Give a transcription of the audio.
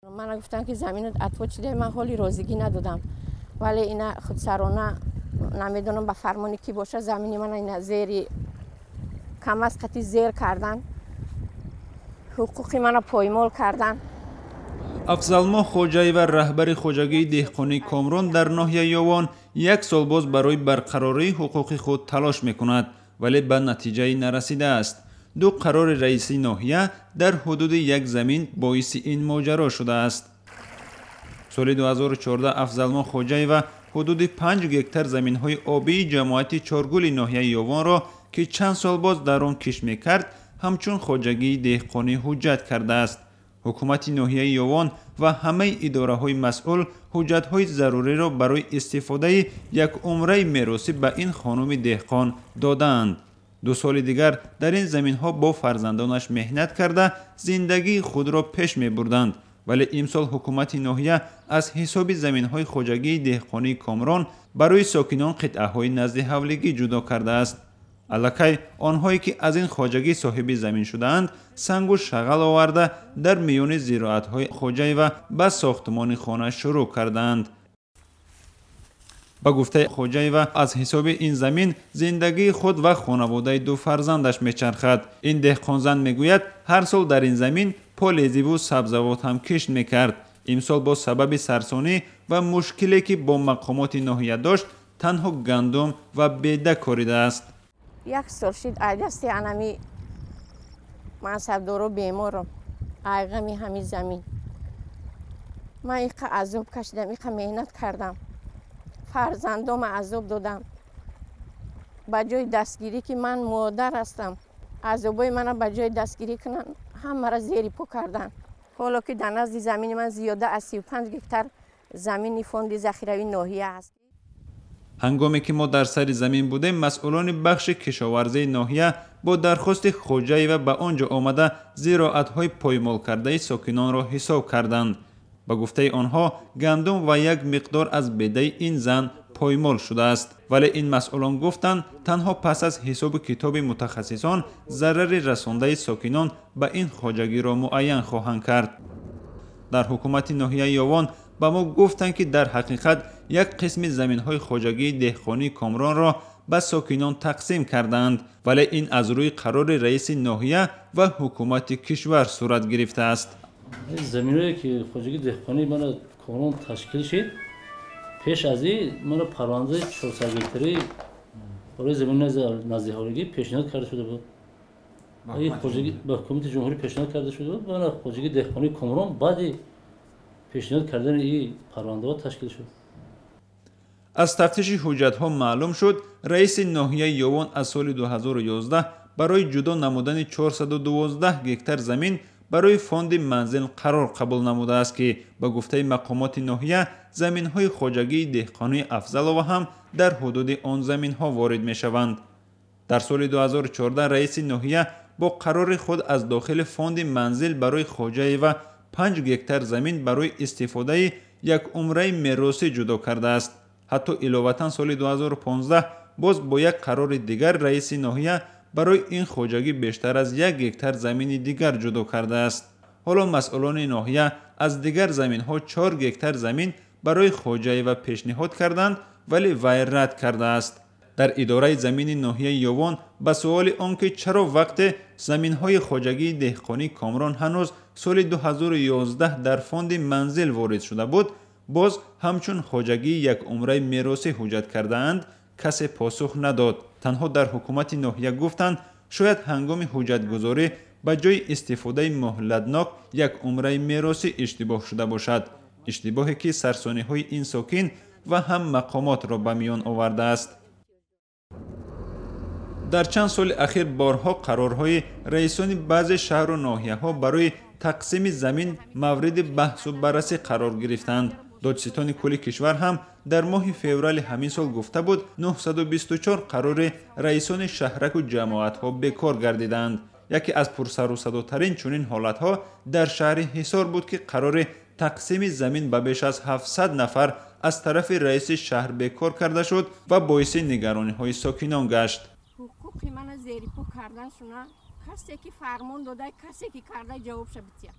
Мана гуфтанд, ки заминат атво чида, ман ҳоли розигӣ надодам, вале ина худсарона, намедонам, ба фармони кӣ боша, замини мана ина зери камаз қати зер кардан, ҳуқуқи мана поймол кардан. Афзалмо Хоҷаева, раҳбари хоҷагии деҳқонии Комрон дар ноҳияи Ёвон, як сол боз барои барқарории ҳуқуқи худ талош мекунад, вале ба натиҷае нарасидааст. Ду қарори раиси ноҳия дар ҳудуди як замин боиси ин моҷаро шудааст. Соли 2014 Афзалмо Хоҷаева ҳудуди 5 гектар заминҳои обии ҷамоати Чоргули ноҳияи Ёвонро, ки чанд сол боз дар он кишт мекард, ҳамчун хоҷагии деҳқонӣ ҳуҷҷат кардааст. Ҳукумати ноҳияи Ёвон ва ҳамаи идораҳои масъул ҳуҷҷатҳои заруриро барои истифодаи якумраи меросӣ ба ин хонуми деҳқон додаанд. 2 соли дигар дар ин заминҳо бо фарзандонаш меҳнат карда, зиндагии худро пеш мебурданд, вале имсол ҳукумати ноҳия аз ҳисоби заминҳои хоҷагии деҳқонии Комрон барои сокинон қитъаҳои назди ҳавлигӣ ҷудо кардааст. Аллакай онҳое, ки аз ин хоҷагӣ соҳиби замин шудаанд, сангу шағал оварда, дар миёни зироатҳои Хоҷаева ба сохтмони хона шурӯъ кардаанд. Ба гуфтаи Хоҷаева, аз ҳисоби ин замин зиндагии худ ва хонаводаи ду фарзандаш мечархад. Ин деҳқонзан мегӯяд, ҳар сол дар ин замин полезиву сабзавот ҳам кишт мекард. Имсол бо сабаби сарсонӣ ва мушкиле, ки бо мақомоти ноҳия дошт, танҳо гандум ва беда коридааст. Як сол шид, ай дасти анами мансабдоро беморам, ай ғами ҳами замин. Ман иқа азоб кашидам, иқа меҳнат кардам, фарзандома азоб додам. Ба ҷои дастгирӣ, ки ман модар ҳастам, азобои мана ба ҷои дастгирӣ кунанд, ҳамаро зери по карданд. Ҳоло ки дар назди замини ман зиёда аз 35 гектар замини фонди захиравии ноҳия аст. Ҳангоме ки мо дар сари замин будем, масъулони бахши кишоварзии ноҳия бо дархости Хоҷаева ба он ҷо омада, зироатҳои поймолкардаи сокинонро ҳисоб карданд. Ба гуфтаи онҳо, гандум ва як миқдор аз бедаи ин зан поймол шудааст, вале ин масъулон гуфтанд, танҳо пас аз ҳисобу китоби мутахассисон зарари расондаи сокинон ба ин хоҷагиро муайян хоҳанд кард. Дар ҳукумати ноҳияи Ёвон ба мо гуфтанд, ки дар ҳақиқат як қисми заминҳои хоҷагии деҳқонии Комронро ба сокинон тақсим кардаанд, вале ин аз рӯи қарори раиси ноҳия ва ҳукумати кишвар сурат гирифтааст. Заминҳое, ки хоҷагии деҳқонии мана Комрон ташкил шид, пеш аз ин мана парвандаи 400 гектарӣ барои замини назди ҳавлигӣ пешниҳод карда шуда буд. Ба ҳукумати ҷумҳурӣ пешниҳод карда шуда буд. Мана хоҷагии деҳқонии Комрон баъди пешниҳод кардани ин парвандаҳо ташкил шуд. Аз тафтиши ҳуҷҷатҳо маълум шуд, раиси ноҳияи Ёвон аз соли 2011 барои ҷудо намудани 412 гектар замин барои фонди манзил қарор қабул намудааст, ки ба гуфтаи мақомоти ноҳия заминҳои хоҷагии деҳқонии Афзалова ҳам дар ҳудуди он заминҳо ворид мешаванд. Дар соли 2014 раиси ноҳия бо қарори худ аз дохили фонди манзил барои Хоҷаева 5 гектар замин барои истифодаи якумраи меросӣ ҷудо кардааст. Ҳатто иловатан соли 2015 боз бо як қарори дигар раиси ноҳия барои ин хоҷагӣ бештар аз 1 гектар замини дигар ҷудо кардааст. Ҳоло масъулони ноҳия аз дигар заминҳо 4 гектар замин барои Хоҷаева пешниҳод карданд, вале вай рад кардааст. Дар идораи замини ноҳияи Ёвон ба суоли он ки чаро вақте заминҳои хоҷагии деҳқонии Комрон ҳанӯз соли 2011 дар фонди манзил ворид шуда буд, боз ҳамчун хоҷагии якумраи меросӣ ҳуҷҷат кардаанд, касе посух надод. Танҳо дар ҳукумати ноҳия гуфтанд, шояд ҳангоми ҳуҷҷатгузорӣ ба ҷои истифодаи муҳлатнок якумраи меросӣ иштибоҳ шуда бошад, иштибоҳе, ки сарсониҳои ин сокин ва ҳам мақомотро ба миён овардааст. Дар чанд соли ахир борҳо қарорҳои раисони баъзе шаҳру ноҳияҳо барои тақсими замин мавриди баҳсу баррасӣ қарор гирифтанд. Додситони кулли кишвар ҳам дар моҳи феврали ҳамин сол гуфта буд, 924 қарори раисони шаҳраку ҷамоатҳо бекор гардиданд. Яке аз пурсарусадотарин чунин ҳолатҳо дар шаҳри Ҳисор буд, ки қарори тақсими замин ба беш аз 700 нафар аз тарафи раиси шаҳр бекор карда шуд ва боиси нигарониҳои сокинон гашт. Ҳуқуқи мана зери по кардан шуна, касе ки фармон дода, касе ки карда, ҷавобша бития.